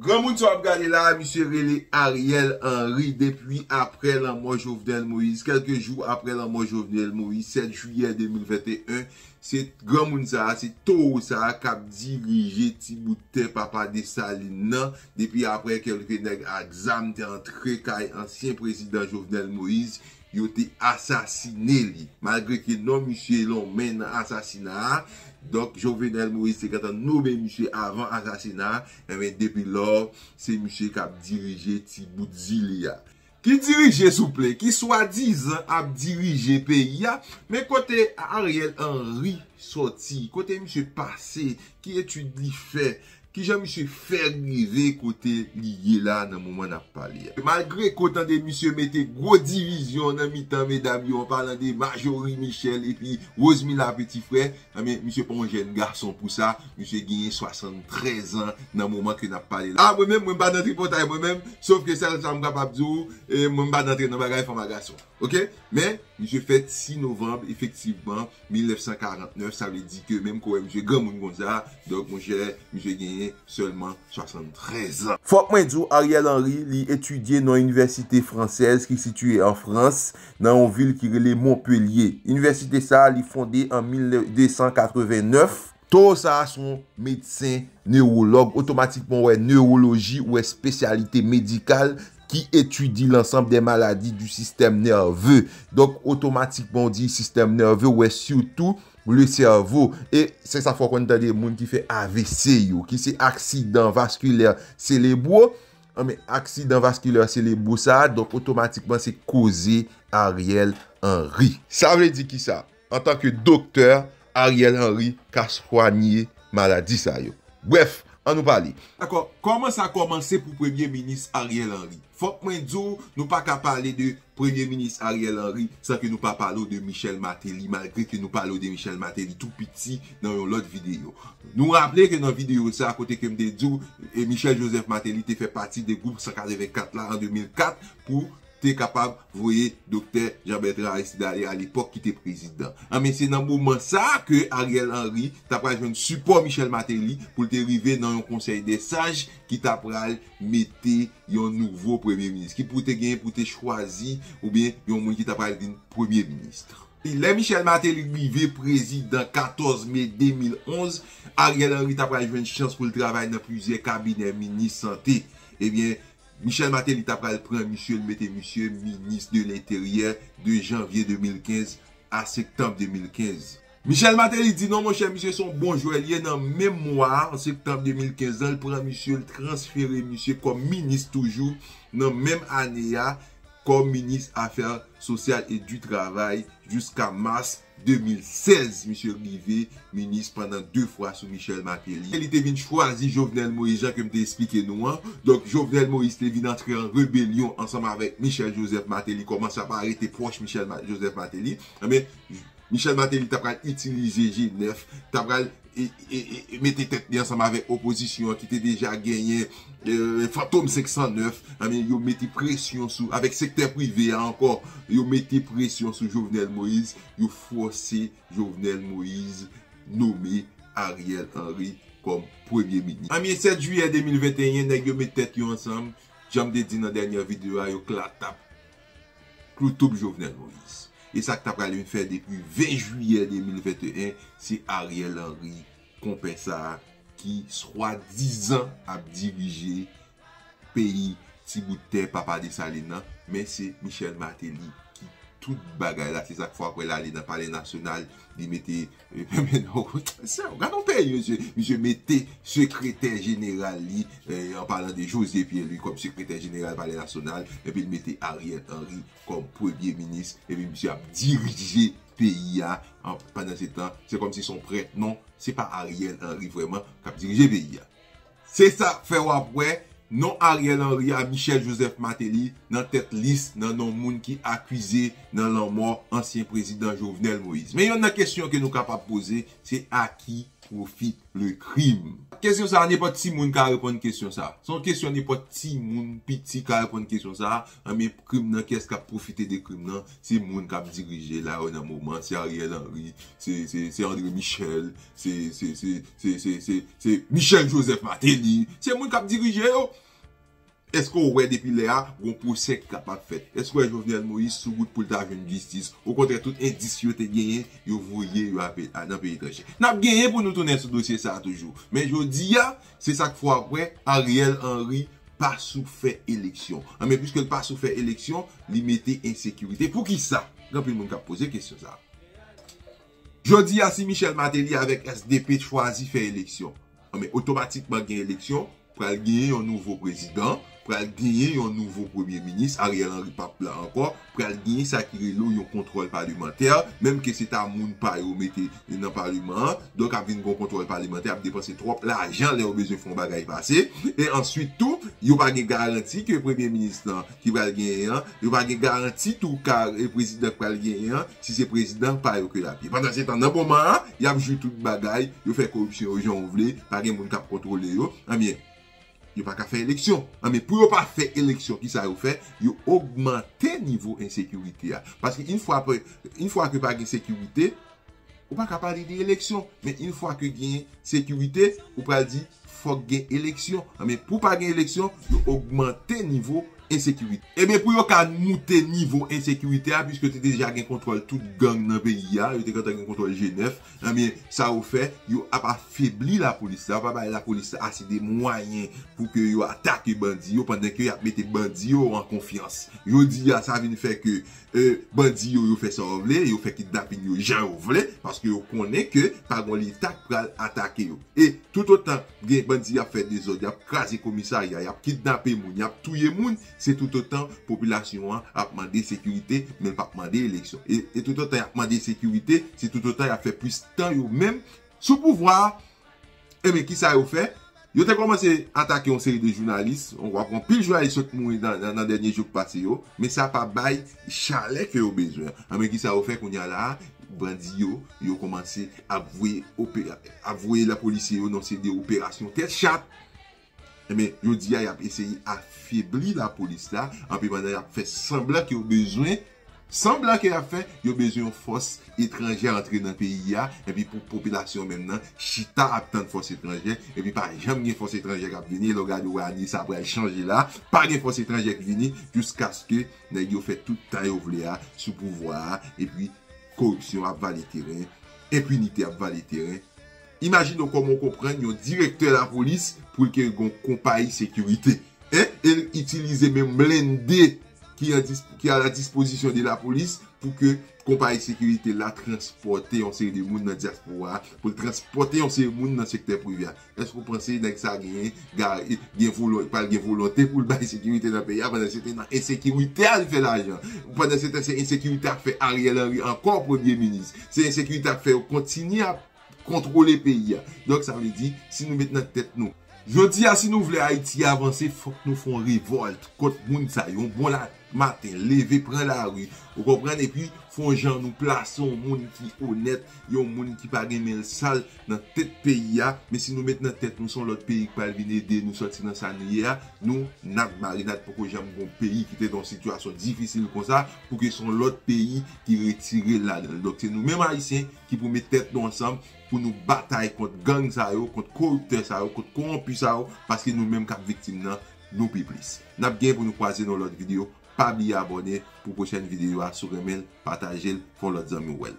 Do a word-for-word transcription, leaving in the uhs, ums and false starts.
Granmoun sa w ap gade la, misye rele Ariel Henry depi apre lanmò Jovenel Moïse. Kèlke jou apre lanmò Jovenel Moïse, sèt jiyè de mil venteyen, se granmoun sa a, se towo sa a k ap dirije ti bout tè papa Desalin nan. Depi apre kèlke nèg ak zam te antre kay ansyen prezidan Jovenel Moïse, yo te asasine li. Malgre ke non misye lonmen nan asasina a, donk Jovenel Moïse te gentan nonmen misye avan asasina a, enben depi lò, se misye k ap dirije ti bout zile a. Ki dirije souple, ki swadizan ap dirije peyi a, men kote Ariel Henry sòti, kote misye pase, ki etid li fè, kijan misye fè rive kote li ye la nan moman n ap pale a. Malgre ke w tande misye mete gwo divizyon nan mitan medam yo, an palan de Marjorie Michel epi Rosemila Petit Frère, enben, misye pa yon jèn gason pou sa, misye genyen swasanntrèz an nan moman ke n ap pale la. A, mwen menm, mwen pa nan tripotay, mwen menm, sof ke sèl sa m kapab di w, e, mwen m pa nan antre nan bagay fanm a gason. Oke? Men, misye fèt sis novanm, efektivman, mil nèf san karannèf, sa vle di ke menm ke w wè misye granmoun konsa, donk, monchè, misye genyen sèlman swasanntrèz an. Fòk mwen di w, Ariel Henry, li etidye nan yon inivèsite fransèz ki sitiye an Frans, nan yon vil ki rele Montpellier. Inivèsite sa a, li fonde an mil de san katreven nèf. Towo sa a se yon medsen newològ, otomatikman w wè newoloji, w wè espesyalite medikal ki etidye l'ensemble des maladies du système nerveux. Donk, otomatikman w di sistèm nève, w wè sitou le cerveau. E se sa fòk w konn tande moun ki fè A V C yo, ki se aksidan vaskilè selebro. Anben, aksidan vaskilè selebro sa a, donk otomatikman se koze Ariel Henry. Sa vle di kisa? Antanke doktè, Ariel Henry ka swanye maladi sa yo. Brèf, ann nou pale. Dakò, kòman sa kòmanse pou premye minis Ariel Henry? Fòk mwen di w, nou pa ka pale de premye minis Ariel Henry san ke nou pa pale w de Michel Martelly, malgre ke nou pale w de Michel Martelly tou piti nan yon lòt videyo. Nou raple ke nan videyo sa a, kote ke m te di w, e Michel Joseph Martelly te fè pati de gwoup san katreven kat la an de mil kat pou te kapab voye Doktè Jean Bertrand Aristide ale alepòk ki te prezidan. Anben, se nan moman sa a ke Ariel Henry ta pral jwenn sipò Michel Martelly pou l te rive nan yon konsèy dè saj ki ta pral mete yon nouvo premye minis, ki pou te genyen pou te chwazi oubyen yon moun ki ta pral vin premye minis. Lè Michel Martelly rive prezidan katòz me de mil onz, Ariel Henry ta pral jwenn chans pou l travay nan plizyè kabinè minis sante. Ebyen, Michel Martelly ta pral pran misye, l mete misye minis de lenteryè de janvye de mil kenz a septanm de mil kenz. Michel Martelly di non, monchè, misye se yon bon jwè li ye. Nan menm mwa a, an septanm de mil kenz lan, l pran misye, l transfere misye kòm minis toujou nan menm ane a, kòm minis afè sosyal e di travay jiska mas de mil sèz, misye rive minis pandan de fwa sou Michel Martelly. Li te vin chwazi Jovenel Moïse, jan ke m te esplike nou an. Donk, Jovenel Moïse te vin antre an rebelyon ansanm avèk Michel Joseph Martelly, kòmanse pa rete pwòch Michel Ma-, Joseph Martelly. Anben, Michel Martelly ta pral itilize G nèf, ta pral e, e, e, e mete tèt li ansanm avèk opozisyon an ki te deja genyen, e, Fantom senk san nèf, anben, yo mete presyon sou, avèk sektè prive a ankò, yo mete presyon sou Jovenel Moïse, yo fòse Jovenel Moïse nonmen Ariel Henry kòm premye minis. Anben, sèt jiyè de mil venteyen, nèg yo met tèt yo ansanm, jan m te di nan dènye videyo a, yo klatap kloutoub Jovenel Moïse. E sa k ta pral vin fè depi ven jiyè de mil venteyen, se Ariel Henry, konpè sa a, ki swadizan ap dirije peyi ti bout tè papa Desalin nan, men se Michel Martelly ki tout bagay la. Se sa k fè w ap wè l ale nan Palè Nasyonal, li mete, men non, se, gad yon peyi, mesye. Misye mete sekretè jeneral li, eh, an palan de José Pierre-Louis kòm sekretè jeneral Palè Nasyonal, epi l mete Ariel Henry kòm premye minis, epi misye ap dirije peyi a, an, pandan se tan, se kòmsi se yon prèt, non, se pa Ariel Henry vrèman k ap dirije peyi a. Se sa k fè w ap wè non Ariel Henry a, Michel Joseph Martelly nan tèt lis nan non moun ki akize nan lanmò ansyen prezidan Jovenel Moïse. Men yonn nan kesyon ke nou kapab poze, se a ki profite le crime? Kesyon sa a, nenpòt timoun ka reponn kesyon sa a. Se yon kesyon nenpòt timoun piti ka reponn kesyon sa a. Anben, krim nan, kiyès k ap pwofite de krim nan? Se moun k ap dirije la yo nan moman. Se Ariel Henry, se, se, se André Michel, se, se, se, se, se, se, se Michel Joseph Martelly. Se moun k ap dirije yo. Èske w wè depi lè a, gon pwosè ki kapab fèt? Èske w wè Jovenel Moïse sou wout pou l ta jwenn jistis? Okontrè, tout endis yo te genyen, yo voye yo a pe-, a, nan peyi etranje. N ap genyen pou nou tounen sou dosye sa a toujou. Men jodi a, se sa k fè w ap wè Ariel Henry pa sou fè eleksyon. Anben, piske l pa sou fè eleksyon, li mete ensekirite. Poukisa? Gen anpil moun k ap poze kesyon sa a. Jodi a, si Michel Martelly avèk S D P chwazi fè eleksyon, anben, otomatikman gen eleksyon, pral genyen yon nouvo prezidan, pral genyen yon nouvo premye minis, Ariel Henry p ap la ankò, pral genyen sa ki rele yon kontwòl palimantè, menm ke se ta moun pa yo mete nan palman an, donk ap vin gon kontwòl palimantè, ap depanse twòp lajan lè yo bezwen fè yon bagay pase, e answit tou, yo pa gen garanti ke premye minis lan ki pral genyen an, yo pa gen garanti tou ka, e, prezidan k pral genyen an, si se prezidan pa yo ke l ap ye. Pandan se tan, nan moman an, y ap jwi tout bagay, yo fè koripsyon yo jan yo vle, pa gen moun k ap kontwole yo. Anben, yo pa ka fè eleksyon. Anben, pou yo pa fè eleksyon, kisa yo fè? Yo ogmante nivo ensekirite a. Paske yon fwa, yon fwa ke pa gen sekirite, ou pa ka pale de eleksyon. Men yon fwa ke gen sekirite, ou pral di, fòk gen eleksyon. Anben, pou pa gen eleksyon, yo ogmante nivo ensekirite. Ebyen, pou yo ka moute nivo ensekirite a, piske te deja gen kontwòl tout gang nan peyi a, yo te gentan gen kontwòl G nèf, anben, sa yo fè, yo ap afebli lapolis la, yo pa bay lapolis la ase de mwayen pou ke yo atake bandi yo, pandan ke y ap mete bandi yo an konfyans. Jodi a, sa vin fè ke, e, bandi yo, yo fè sa yo vle, yo fè kidnaping yo jan yo vle, paske yo konnen ke pa gon leta k pral atake yo. E toutotan gen bandi y ap fè dezòd, y ap kraze komisarya, y ap kidnape moun, y ap touye moun, se toutotan popilasyon an ap mande sekirite, men l p ap mande eleksyon. E, e toutotan y ap mande sekirite, se toutotan y ap fè plis tan yo menm sou pouvwa a. Ebyen, kisa yo fè? Yo te kòmanse atake yon seri de jounalis, w ap wè anpil jounalis sot mouri nan, nan, nan dènye jou k pase yo, men sa pa bay chalè ke yo bezwen. Anben, kisa yo fè kounye a la a? Bandi yo, yo kòmanse ap voye opera-, ap voye lapolisye yo nan seri de operasyon tèt chat. Ebyen, jodi a, y ap eseye afebli lapolis la, anpi pandan y ap fè sanblan ke yo bezwen, sanblan ke y ap fè, yo bezwen yon fòs etranjè antre nan peyi a, epi pou popilasyon menm nan chita ap tann fòs etranjè, epi pa janm gen fòs etranjè k ap vini, lè w gade w ane sa pral chanje la, pa gen fòs etranjè k vini, jiskaske nèg yo fè tout tan yo vle a sou pouvwa a, epi koripsyon ap vale teren, enpinite ap vale teren. Imajine w kòman w konprann yon direktè lapolis pou l ke gon konpayi sekirite. Hein? E l itilize menm blende ki an dis-, ki a la dispozisyon de lapolis pou ke konpayi sekirite la transpòte yon seri de moun nan dyaspora a, pou l transpòte yon seri moun nan sektè prive a. Èske w panse nèg sa genyen, ga-, gen volon-, pral gen volonte pou l bay sekirite nan peyi a, pandan se tan nan ensekirite a li fè lajan? Pandan se tan se ensekirite a k fè Ariel Henry ankò premye minis. Se ensekirite a k fè yo kontinye ap kontwole peyi a. Donk, sa vle di, si nou met nan tèt nou, jodi a, si nou vle Ayiti avanse, fòk nou fè yon revòlt kont moun sa yo. Yon bon la-, maten, leve, pran lari, ou konprann? Epi, fè yon jan nou plase yon moun ki onèt, yon moun ki pa gen men l sal nan tèt peyi a. Men si nou met nan tèt nou, se yon lòt peyi k pral vin ede nou sòti nan sa nou ye a, nou, n ap mare, n ap poko janm gon peyi ki te nan yon sitiyasyon difisil konsa, pou ke se yon lòt peyi ki retire l ladan l. Donk, se nou menm Ayisyen ki pou met tèt nou ansanm pou nou batay kont gang sa yo, kont koriptè sa yo, kont kowonpi sa yo, paske nou menm k ap viktim nan, nou pi plis. N ap gen pou nou kwaze nan lòt videyo. Pa bliye abòne pou pwochèn videyo a, si w renmen l, pataje l, fè yon lòt zanmi w wè l.